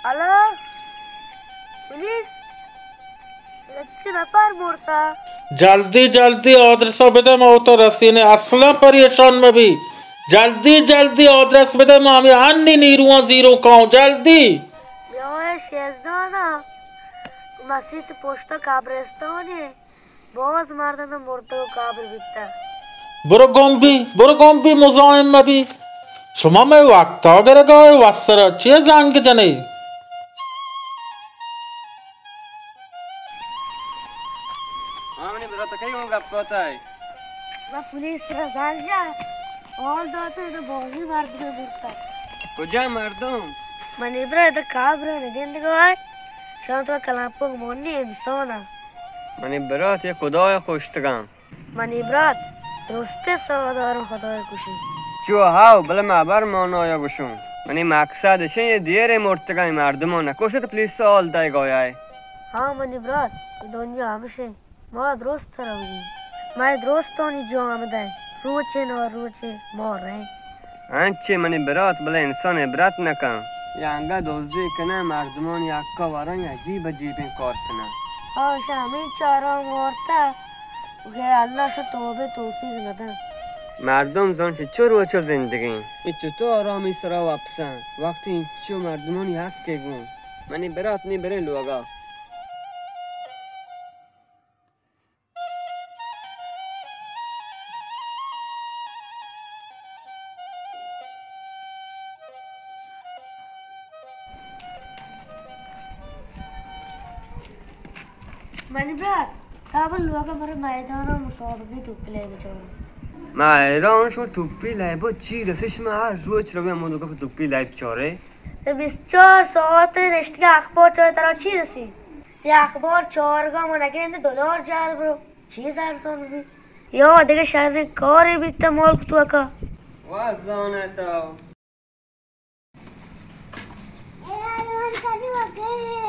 Hello, police, ادا چچو نفر مرتا؟ جلدی، جلدی آدرس ءَ بدے، ما وتا رسینیں۔ اصلاً پریشان مبی، جلدی، جلدی آدرس بدے، ما ہمے ہنی نیرواں زیروں کاؤں، جلدی۔ بیا اے شیزدان ءَ مسیت پشت ءَ قبرستانے۔ باز مردم مرتگ و قبر بیتگ۔ برو گم بی، برو گم بی، مزاحم مبی۔ شما مئے وقتا گرگا ئے، وسرا چیا زنگ جنئے؟ ہاں، منی برات، کئی اوں گپ کتگ؟ ما پولیس را زنگ جا، حال دات، ادا بازی مردم مرتگ۔ کجا مردم؟ منی برات، ادا قبر نگندگا ئے، شان تو کلمپوک مونی انسان۔ منی برات، اے خدایا کشتگاں۔ منی برات، درستیں سواداروں خدایا کشی۔ چو ہاو، بلے ما ہبر مانایا گوشوں۔ منی مقصد اشیں، اے دیرے مرتگاں، اے مردماں نکشت، پولیس حال دئیگا ئے۔ ہاں منی برات، اے دنیا ہمشیں، ما درست روگی۔ مئے درستانی جان ہمدا ایں، روچے نا روچے ما رئیں۔ انچیں منی برات، بلے انسان عبرت نہ کن۔ یا انگت دزی کناں، مردمانی حقا وراں، یا عجیب عجیبیں کار کناں۔ آ، شہ ہمینچو آرام وارتہ، گڑا اللہ شہ توبہ توفیق ندنت۔ مردم زان چنچو روچا زندگیں۔ اے چطور آرامی سرا وپساں، وقتی انچو مردمانی حق گوں۔ منی برات، نی بریں لوگا۔ منی برات، تابا لوگا برو میدانا مسابقہ توپی لیب چارو۔ ما حیران شما توپی لیبا چی رسی، شما ہر روچ روی ہمو لوگا پہ توپی لیب چارے۔ تو بیست چار ساعت نشتگی اخبار چارے، ترا چی رسی؟ یا اخبار چارگا من اگہ اندے دلار جال برو، چیز ارزان بی۔ یا دگہ شریں کارے بیتہ ملک توکا۔ واہ زانہ تو۔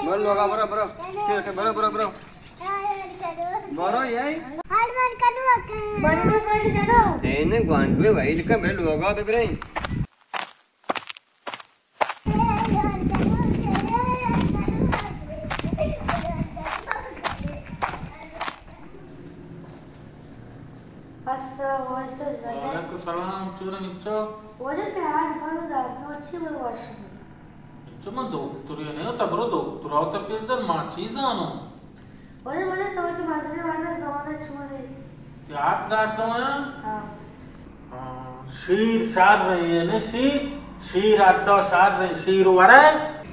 برو لوگا، برو، برو۔ چی رکھے؟ برو، برو، برو۔ برو، یہی۔ اے نے گوانڈوے ویل کا، برو لوگا ببریں۔ السلام علیکم۔ وعلیکم السلام، چون انچو؟ واجہ تئی حال بند دار، تو اچھی بر واشی۔ انچو من دکتری نہیں ہوتا، برو دکترا ہوتا پھر در ماں چیز آنو۔ واجہ، واجہ، تو وتی مزنیں وزن زمانہ چون ہے؟ تئی ہاتھ درد ہویا؟ ہاں۔ ہاں، شیر شر رہی ہے نا، شیر، شیر اڈا شر رہی، شیر ورے؟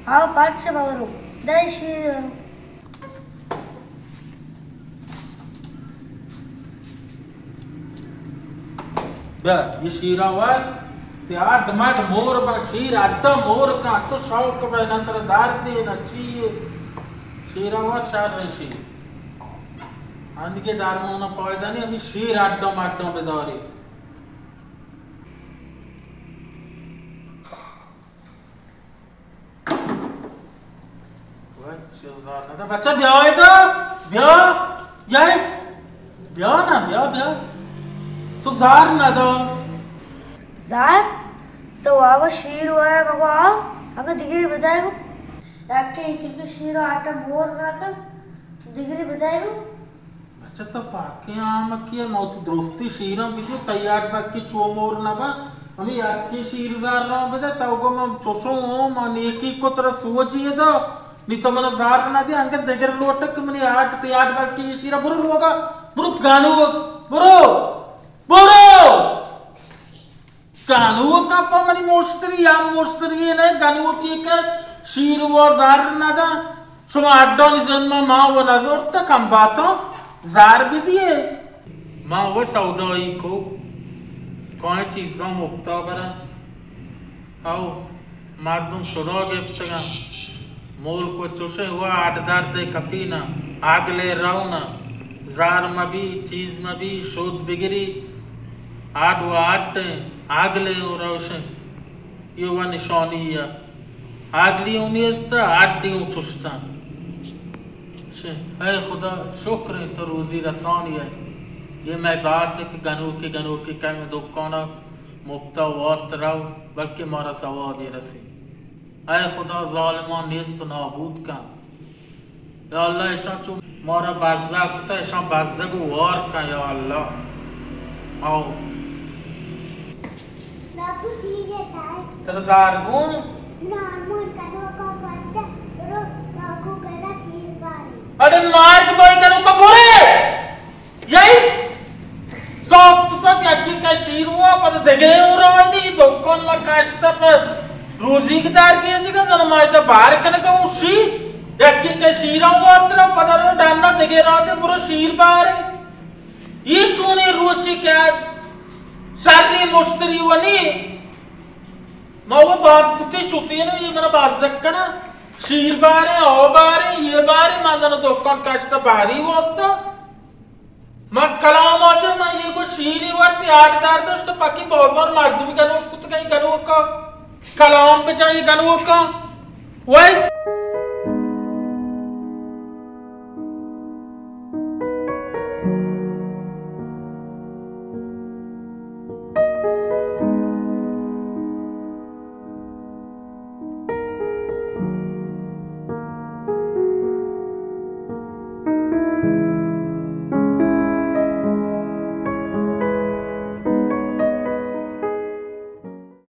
ہاں، پرچے بورو، دے شیر ورو۔ بیا، یہ شیرا ور، تئی ہڈ مڈ مور با، شیر اڈا مور کا، تو شوق بے نہ ترا دار دے نہ چیے۔ شیرا ور شر رہی شیر۔ آندگہ درمانا پائدہ نہیں، ہمیں شیر اڈا مڈا بداری۔ بچہ بیا، ادا بیا، بیا، بیا نا، بیا، بیا۔ تو زار نہ دو۔ زار؟ تو آگو شیر وارا مگو آ، اگہ دگری بدائے گو۔ یکے چنکہ شیر آٹا مور برکا، دگری بدائے گو۔ بچہ تو پاکیں آمکی ئے، ما وتی درستی شیراں بگو، تئی ہڈ بکی چو مور نہ باں۔ ہمے یکیں شیر زر راں بدے، تو گو من چوشوں اوں، ما نیکی کو ترا سوجی دا، نی تو منا زر نہ دے، انگت دگر لوٹک کہ منی ہڈ، تئی ہڈ بکی اے شیرا۔ برو لوگا، برو گانوک، برو، برو۔ گنوک ءَ پہ منی مشتری، ہم مشتری نہ، گنوکی کہ شیر و زر نہ داں۔ شما اڈانی ذمہ ما و نزورت، کم باتاں زر بدیے۔ ما و سودائی کو، کائیں چیزاں مپتا برن۔ او مردم شدا گپتگاں۔ ملک و چوشیں و ہڈ درد ءَ کپی نہ، اگلے رو نہ، زار مبی، چیز مبی، شود بگری، ہڈ و ہڈ ایں، اگلے اوں روشیں، یہ و نشانی ءَ۔ اگلی اوں نیست، ہڈی اوں چشتاں۔ شے، اے خدا، شکر ایں تو روزی رسانی ئے۔ یہ مئے بات کہ گنوکی گنوکی کئے مئے دکان ءَ مپتا وارت رو، بلکہ مارا ثوابے رسی۔ اے خدا، ظالماں نیست و نابود کن۔ یا اللہ، اشاں چو مارا بزگ کتا، اشاں بزگ وار کن، یا اللہ۔ او۔ ناکو چیزے تائے۔ ترا زارگوں؟ نارمان کنو کا پتہ، برو ناکو کرا چیر باری۔ اڑے مارگ بائی کنو کا برے۔ یہی سوک پسات یکی کا شیر ہوا، پتہ دگرے ہو رہا ہے، یہ دکان ما کاشتا پر روزی کی دار کی جگہ زن ما ایتا بار کنگا ہوں شیر، یکی کا شیرا ہوا ترا، پتہ رو ڈانا دگرے راتے برو شیر بارے۔ یہ چونی روچی کیا شری مشتری ونی۔ ما وہ بات کتی شتی نو، یہ منا بازک کنا۔ شیر بارے، او بارے، یہ بارے، ما دنو دکان کاشتا باری واسطہ۔ ما کلام آجا، ما یہ کو شیری وقت یاد دار داشت، پاکی بازار مردمی گنو کت گئی گنو کا۔ کلام بجا یہ گنو کا۔ وای۔